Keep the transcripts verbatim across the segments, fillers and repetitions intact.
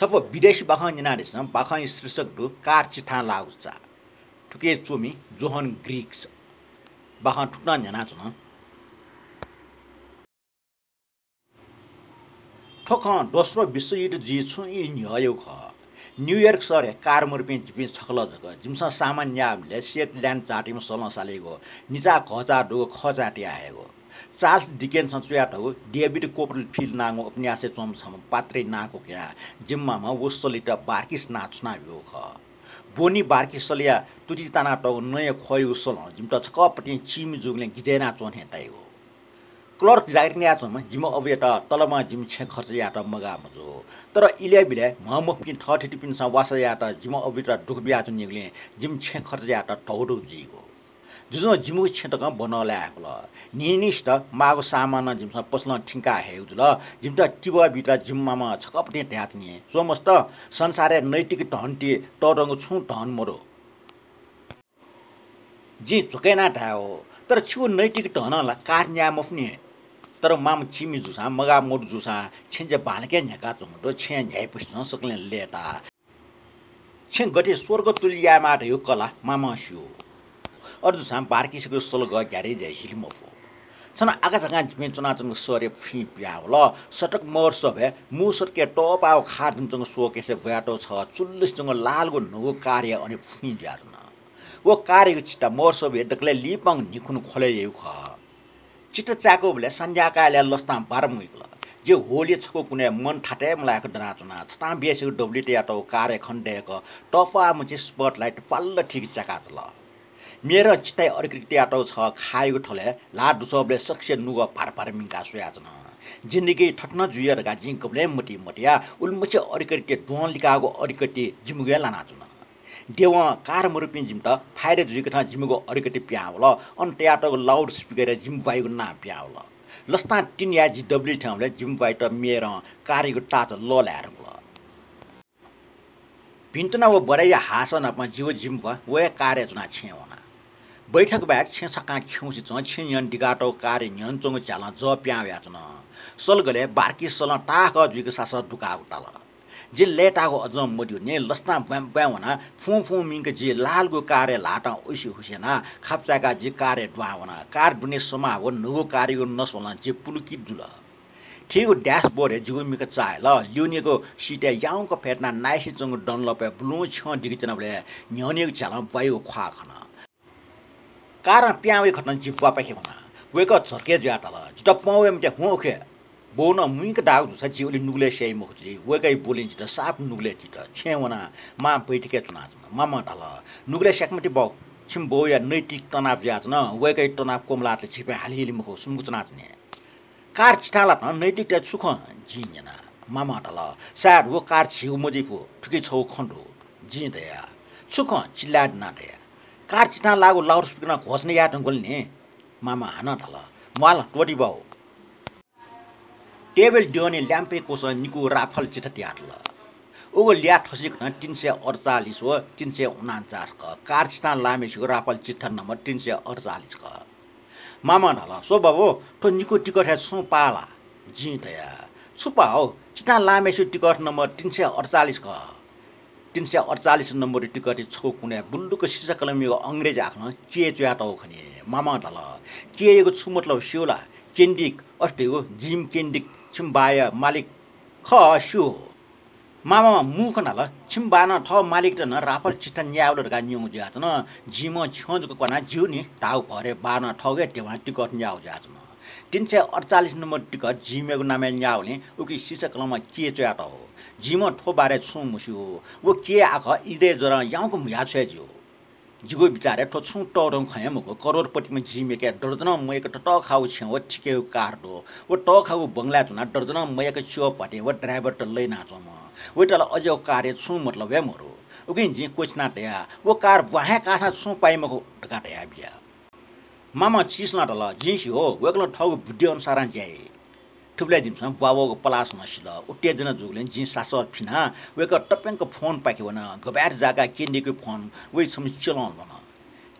छपु विदेशी बाखं न्यनादिसँ। बाखंया शीर्षक दु कार चिठां लाःगु चा। थुके च्वमि जोहन ग्रिग्स बाखं थुकथं न्यनाच्वन। थ्व खँ दोस्रो विश्वयुद्ध जुइ छुं ई न्ह्यःयागु खः। न्यूयोर्क शहरय् कार मरुपिं जिपिं छकलं जक। जिमिसं सामान न्याःबलय् सेटल्याण्ड जातिम्ह सलं सालीगु निचा घःचाः दुगु खःचाय् तयाहयेगु। चार्ल्स डिकेन्सं च्वयातःगु डेभिड कोपरफिल्ड नांगु उपन्यासय् च्वंम्ह छम्ह पात्रया नां क्वकयाः जिमि मामं व सलयात बार्किस नां छुनाब्यूगु खः। बोनी बार्किस सलया तुतिइ तानातःगु नँया ख्वःयागु सलं जिमित छकःपतिं चीमि जूगुलिं गिजय् यानाच्वँ थें ताइगु। क्लर्क जागिर नयाच्वंम्ह जिमि अबुयात तलबं जिमि छेँ खर्च यायेत मगाः मजू। तर इलय् बिलय् म्ह मफुपिं थःथितिपिन्सं वासः यायेत जिमि अबुयात दुःख बियाच्वनीगुलिं जिमि छेँ खर्च यायेत धौधौ जुइगु। जुजुं जिमिगु छेँ तकं ब्वनलाये हय्‌कुल। न्हिंन्हिसित माःगु सामान नं जिमिसं पसलं थिंकाहयेगु जुल। जिमित तिबः बीत जिमि मामं छकःपतिं धयाच्वनी, स्वम्हस्त, संसारय् नैतिक धनति तःधंगु छुं धन मदु। जिं झ्वकय् यानाः धायेगु, तर छिगु नैतिक धनं ला कार न्याये मफुनि। तर मामं चीमि जूसां, मगाः मदु जूसां छेँजि बांलाक न्ह्याकाच्वंगु दु। छेँया न्ह्याइपुसे नं सकलें लय्‌ताः। छेँ गथे स्वर्गतुल्य यायेमाः धइगु कला मामं स्यू। अथे जूसां बार्किसयागु सलगः ग्यारे जुइ हिले मफु। छन्हु आकाझाकां जिपिं च्वनाच्वंगु शहरय् फुइँ पिहां वल। सडक महोत्सवय् मू सडकय् तःपाःगु खाः दुने च्वंगु शोकेसय् ब्वयातःगु छगः चुल्लसि च्वंगु लालगु न्हूगु कारया अन फुइँ जुयाच्वन। व कारयागु चिता महोत्सवय् दकलय् लिपांगु न्हिखुन्हु ख्वलय् याइगु खः। चिता चाय्‌कूबलय् सन्ध्याकालय् लसतां बाह्र मुइकल। जि होलया छकू कुनय् मन थातय् मलाय्‌क दनाच्वना। छतां बेसेगु दबुलिइ तयातःगु कारय् खनेदय्‌क तःपाःम्ह चिं स्पटलाइट पाल्ल थीक च्याकातल। मेयरं चिताय् अरिकति तयातःगु छगः खाःयागु थलय् ल्हाः दुछ्वःबलय् सकसिया नुगः भार भार मिंकाः स्वयाच्वन। जिन्दगी थथे नं जुइ धकाः जिं गबलें मतिइ मतया। उलिमछि अरिकति द्वहं लिकाःगु अरिकति जिमिगु हे लानाच्वन। देवं कार मरुपिं जिमित फाइदा जुइकथं जिमिगु अरिकति पिहां वल। अन तयातःगु लाउड स्पिकरय् जिमि ब्वायागु नां पिहां वल। लसतां तिन याये जि दबुलिइ थ्यंबलय् जिमि ब्वायात मेयरं कारयागु ताःचा लःल्हाये धुंकल। भिन्तुना व बरैया हाःसा नाप जि व जिमि ब्वा वया कारय् च्वनाः छेँय् वना। बैठक बाहेक छेँ छक्वं खिउँसे च्वं। छेँ न्ह्यःने दिगातःगु कारय् न्ह्यःने च्वंगु झ्यालं जः पिहां वयाच्वन। सलगलय् बार्किस सलं ताःहाकः जुइक सासः दुकाःगु ताल। जिं लय्‌ताःगु अजं मदुनि। लसतां ब्वाँय् ब्वाँय् वनाः फुं फुं मिंक जि लालगु कारय् ल्हातं उइसे हुसे यानाः खापचाय्‌काः जि कारय् दुहां वना। कार दुने समाः व न्हूगु कारयागु नसवलं जि पुलुकित जुल। थीगु ड्यासबोर्डय् जिगु मिखा चाःहिल। ल्यूनेगु सिटय् याउँक फ्यतुनाः नाइसे च्वंगु डनलपया बुलुं छ्यं दिके च्वनाबलय् न्ह्यःनेगु झ्यालं ब्वायागु ख्वाः खन। कारं पिहां वइकथं जि ब्वापाखे वना। वय्‌कः झर्के जुयाः धाल, "जितः पं वये मते, हुँ उखे।" बौनं मुइक दाःगु जूसा जि उलि नुगलय् स्याइ मखु जुइ। वय्‌कःया बोलिं जितः साप नुगलय् तित। छेँय् वनाः मां बैठकय् च्वनाच्वन। मामं धाल, "नुगलय् स्याके मते बाउ, छिमि बौया नैतिक तनाव जुयाच्वन। वय्‌कःया तनाव क्वमलात झीपिं हाले हिले मखु, सुम्क च्वनाच्वने।" "कार चिठां लात नैतिकताय् छु खँ?" जिं न्यना। मामं धाल, "सायद व कार झीगु मजुइफु, थुकी छगू खँ दु।" जिं धया, "छु खँ?" चिल्लाय् धुनाः धया। "कार चिठां लाःगु लाउडस्पिकरं घोषणा याये धुंकल नि।" मामं हानं धाल, "म्वाल, त्वःति बाउ।" टेबल द्यःने ल्याम्पया क्वसं निकू राफल चिठा तयातल। उगु ल्याः थसिकथं तीन सय अठचालिस व तीन सय उनान्चास खः। कार चिठां लाःम्हय्‌सिगु राफल चिठा नम्बर तीन सय अठचालिस खः। मामं धाल, "स्व बाबु, थ्व निकू टिकट हे छुं पाः ला?" जिं धया, "छु पाः हौ? चिठां लाःम्हय्‌सिगु टिकट नम्बर तीन सय अठचालिस खः।" तीन सय अठचालिस नम्बरया टिकटया छगू कुनय् बुल्लुक सिसाकलमया अंग्रेजी आखलं के च्वयातःगु खनी। मामं धाल, "केयागु छु मतलब स्यू ला? केन्डिक, अथे धइगु जिम केन्डिक, छिमि बाया मालिक खः, स्यू।" मामं मू खँ धाल, "छिमि बानं थः मालिकत नं राफल चिठा न्यायेवल धकाः न्यंगु जुयाच्वन। जिमं छ्यं जक क्वनाः ज्यू नि धाःगु भरय् बानं थःगु हे ध्यबां टिकट न्याःगु जुयाच्वन। तीन सय अठचालिस नम्बर टिकट जिमय्‌गु नामय् न्याःवलिं उकी सिसाकलमं के च्वयातःगु। जिमं थ्व बारे छुं मस्यू। व केया आखः इदय् ज्वरं याउँक म्हुयाछ्वये ज्यू। जिगु बिचारय् थ्व छुं तःधंगु खँ हे मखु। करोडपतिम्ह जिमय्‌के दर्जनं मय्‌क ततःखाःगु छेँ व थिकेगु कार दु। व तःखाःगु बंगलाय् च्वनाः दर्जनं मय्‌क च्यः प्वाथें व ड्राइभरत लइनाच्वंम्ह। वयात ला अज्याःगु कारया छुं मतलब हे मदु।" उकिं जिं क्वछिनाः धया, "व कार ब्वाँय् काःसां छुं पाइ मखु" धकाः धयाबिया। मामं चिसलं धाल, "जिं स्यू हो, वय्‌कलं थःगु बुद्धि अनुसारं ज्या याइ।" थुबलय् जिमिसं ब्वावःगु पलासं नं सिल। उत्तेजना जूगुलिं जिं सासः फिनाः वय्‌कः तप्यंक फोनपाखे वन। गभाय् जाकाः केन्डिकया फोन वइ छम्ह च्यलं ल्वन।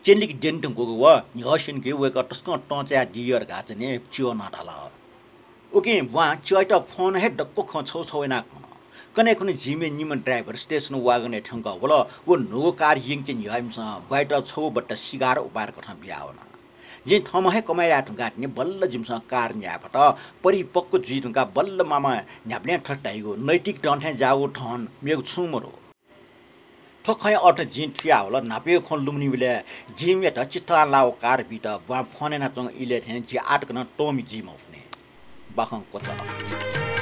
केन्डिक द्यने धुंकूगु व न्ह्यः स्यनीगु वय्‌कः तसकं तं चायादी धकाः चाहिँ च्यलं धाल। उकिं ब्वां च्यःयात फोन हे दक्व खँ छगू छगू यानाः कन। कन्हय् खुन्हु जिमि निम्ह ड्राइभर स्टेसन वागनय् थ्यंकः वल। व न्हूगु कार यंके न्ह्यः इमिसं ब्वाँयात छगू बट्टा सिगार उपहार कथं बियावन। जिं थःम्हं हे कमय् याये धुंकाः तिनि, बल्ल जिमिसं कार न्याये फत। परिपक्व जुइ धुंकाः बल्ल मामा न्ह्याबलें थथे धाइगु, नैतिक दँ थें ज्याःगु धन मेगु छुं मदु। थ्व खँया अर्थ जिं थुयावल, न्हापाया खँ लुमनिबलय् जिमियात चित्तलां लाःगु कार बीत ब्वाँय् फोन यानाच्वंगु इलय् थें जि आःतक नं तःमि जुइ मफुनि। बाखं क्वचाल।